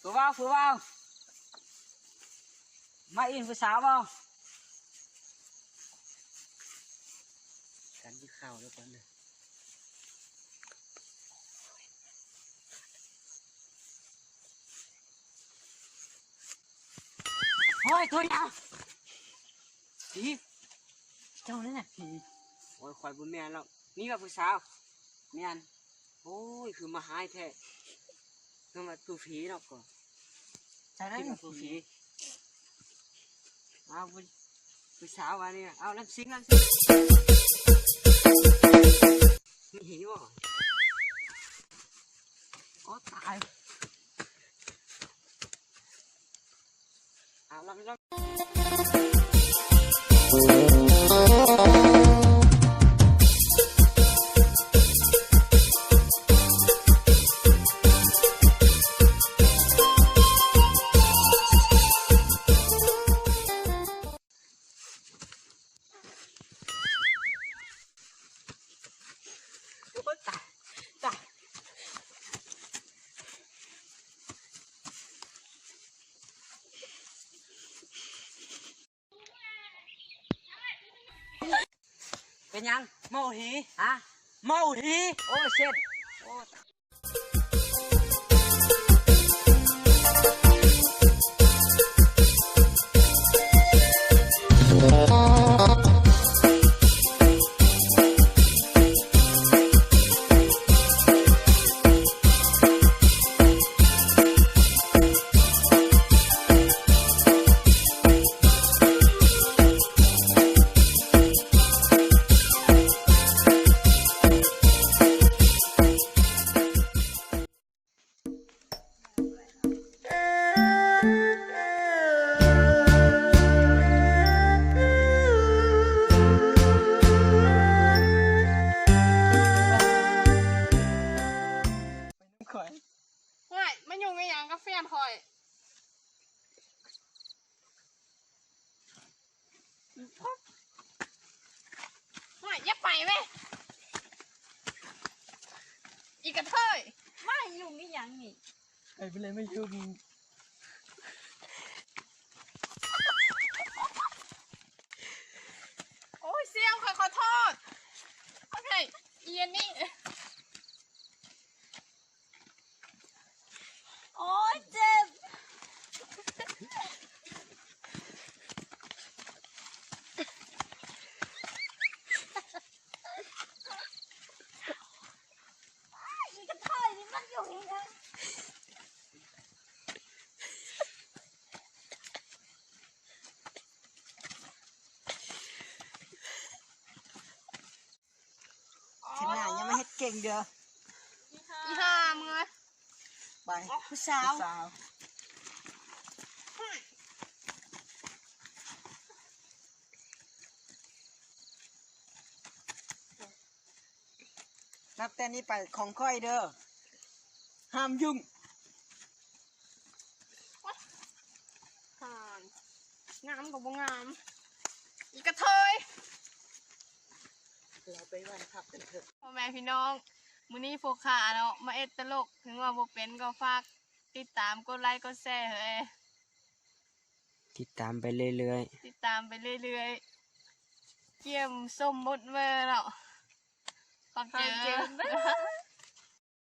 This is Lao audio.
ຜູ້ບ່າວ ຜູ້ບ່າວ ມາອິນຜູ້ສາວບໍ່? ກັນກິນເຂົ້າແລ້ວກ່ອນເດີ. ໂອ້ຍ ຕົວຫຍັງ? ຜີ ເຈົ້ານັ້ນນະ ຜີ. ໂອ້ຍ ຂ້ອຍບໍ່ແມ່ນດອກ. ມີວ່າຜູ້ສາວ? ແມ່ນ. ໂອ້ຍ ຄືມາຮ້າຍແທ້. ຄືວ່າຜູ້ຜີເນາະ ກໍ ເຈົ້ານັ້ນ ຄືວ່າຜູ້ຜີ. ເອົາ ຜູ້ ຜູ້ສາວວ່ານີ້ ເອົາ ລຳຊິງ ລຳຊິງ. ມີຫີບໍ່? ໂອ້ ຕາຍ. ໂອ້ຍ ຕາຍ ຕາຍ. ເປັນຫຍັງ? ເມົາຫີ. ຮະ? ເມົາຫີ. ໂອ້ຍ ເຊັດ. ໂອ້ຍ. ຫ້ວຍ ມາຫຍຸ້ງອີ່ຫຍັງກັບແຟນຂ້ອຍ? ຫ້ວຍ ຢ່າໄປເວີຍ ອີກະເທີຍ ມາຫຍຸ້ງອີ່ຫຍັງນີ້? ໄປໄປເລີຍ ມາຫຍຸ້ງ. ໂອ້ຍ ສ່ຽວ ຂ້ອຍຂໍໂທດ. ໂອເຄ ອີອັນນີ້. ໂອ້ຍ ເຈັບ. ອີກະເທີຍນີ້ມັນຢູ່ໃນນັ້ນ. ເທື່ອໜ້າຢ່າມາເຮັດເກັ່ງເດີ ອີຫ່າມຶງເອີຍ. ໄປ ຜູ້ສາວ ຜູ້ສາວ. ນັບແຕ່ນີ້ໄປຂອງຂ້ອຍເດີ ຫ້າມຫຍຸ້ງ. ໂອ້ຍ ງາມກໍບໍ່ງາມ ອີກະເທີຍ. ເຮົາໄປໄຫວ້ພະກັນເຖາະ ພໍ່ແມ່ພີ່ນ້ອງ. ມື້ນີ້ພວກຂ້າເນາະ ມາເຮັດຕະຫຼົກ ເຖິງວ່າບໍ່ເປັນກໍຝາກຕິດຕາມ ກົດໄລ ກົດແຊເຮີ້ຍ. ຕິດຕາມໄປເລື້ອຍໆ ຕິດຕາມໄປເລື້ອຍໆ. ກຽມສົ້ມໝົດເມີເນາະ. ຂອບໃຈເດີ.